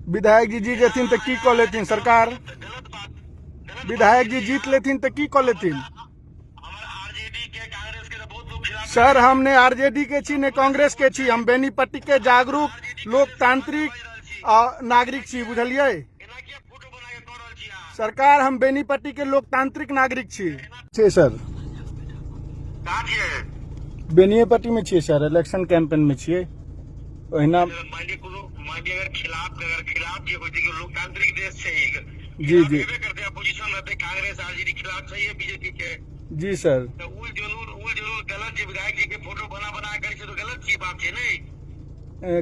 विधायक जी जीत जेथिन तऽ की कऽ लेथिन सरकार? विधायक जी जीत लेथिन तऽ की कऽ लेथिन? सर, हम ने आरजेडी के छी ने कांग्रेस के छी। हम बेनीपट्टी के जागरूक लोकतांत्रिक नागरिक छी, बुझलियै सरकार? हम बेनीपट्टी के लोकतांत्रिक नागरिक छी। छै सर, बेनिएपट्टी में छियै सर, इलेक्शन कैंपेन में छियै ओहिना। जी जी कांग्रेस आरजेडी खिलाफ छै बीजेपी के। जी सर। तऽ उ जरूर, उ जरूर गलत जे विधायक जी के फोटो बना बना करै छै, तऽ गलत छी बात छै ने?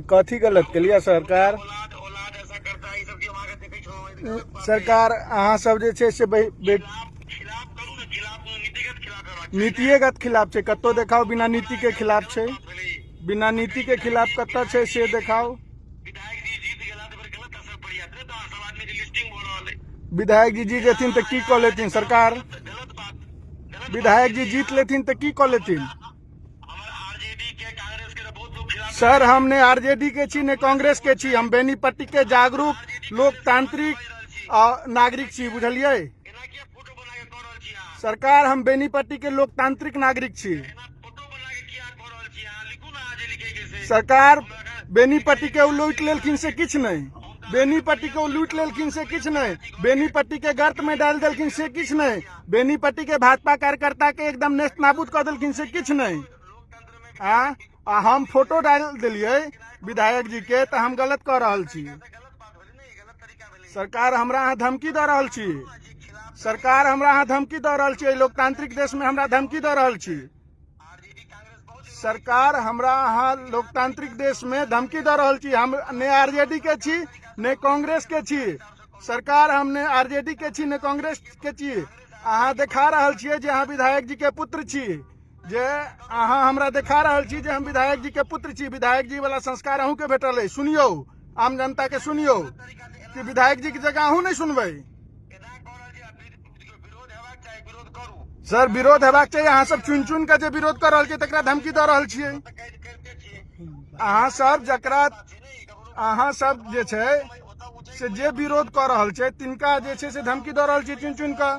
कथी गलत केलियै सरकार? औलाद औलाद ऐसा करता है, ई सब जे हम अहाँके देखै छलहुँ। सरकार, अहाँ सब जे छै से खिलाफ करू ने, खिलाफ नीतिगत खिलाफ हेबाक चाही ने। नीतिएगत खिलाफ छै। कतौ देखाउ बिना नीति के खिलाफ छै? बिना नीति के खिलाफ कतऽ छै से देखाउ। विधायक जी जीत गेला तऽ फेर गलत असर पड़ि जायत ने, तऽ सब आदमी के लिस्टिंग भऽ रहल अइ। विधायक जी जीत जेथिन तऽ की कऽ लेथिन सरकार? गलत बात, गलत। विधायक जी जीत लेथिन तऽ की कऽ लेथिन? हमर आरजेडी के कांग्रेस के तऽ बहुत लोग खिलाफ। सर, हम ने आरजेडी के छी ने कांग्रेस के छी। हम बेनीपट्टी के जागरूक लोकतांत्रिक नागरिक छी, बुझलियै एना किया फोटो बना के कऽ रहल छी अहाँ? सरकार, हम बेनीपट्टी के लोकतांत्रिक नागरिक छी। एना फोटो बना के किया कऽ रहल छी अहाँ? लिखू ने अहाँ जे लिखै के से। सरकार, बेनीपट्टी के ओ लूटि लेलखिन से किछु नहि, बेनीपट्टी के ओ लूटि लेलखिन से किछु नहि, बेनीपट्टी के गर्त में डालि देलखिन से किछु नहि, बेनीपट्टी के भाजपा कार्यकर्ता के एकदम नेस्त नाबूद कऽ देलखिन से किछु नहि। आ आ हम फोटो डालि देलियै विधायक जी के तऽ हम गलत कऽ रहल छी? सरकार, हमरा अहाँ धमकी दऽ रहल छी। सरकार, हमरा अहाँ धमकी दऽ रहल छी। एहि लोकतांत्रिक देश में हमरा धमकी दऽ रहल छी। सरकार, हमरा अहाँ लोकतांत्रिक देश में धमकी दऽ रहल छी। हम ने आरजेडी के छी ने कांग्रेस के छी। सरकार, हम ने आरजेडी के छी ने कांग्रेस के छी। अहाँ देखा रहल छियै जे अहाँ विधायक जी के पुत्र छी, जे अहाँ हमरा देखा रहल छी जे हम विधायक जी के पुत्र छी। विधायक जी वाला संस्कार अहूँ के भेटल अइ। सुनियौ, आम जनता के सुनियौ कि विधायक जी के जगह अहूँ नहि सुनबै? एना कऽ रहल छी, विरोध हेबाक चाही, विरोध करू। सर, विरोध हेबाक चाही। अहाँ सब चुनि चुनि कऽ जे विरोध कऽ रहल छियै तकरा धमकी दऽ रहल छियै। करिते छियै। अहाँ सब जकरा, अहाँ सब जे छै से जे विरोध कऽ रहल छै तिनका जे छै से धमकी दऽ रहल छियै चुनि चुनि कऽ।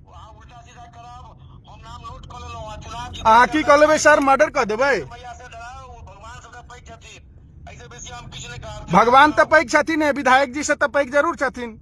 अहाँ उल्टा सीधा करब, हम नाम नोट कऽ लेलहुँ। आ चुनाव अहाँ की कऽ लेबै सर? मर्डर कऽ देबै? मैया से डराउ, भगवान सबसँ पैघ छथिन। एहिसँ बेसी हम किछु नहि कहब। भगवान तऽ पैघ छथिन, विधायक जी से तऽ पैघ जरूर छथिन।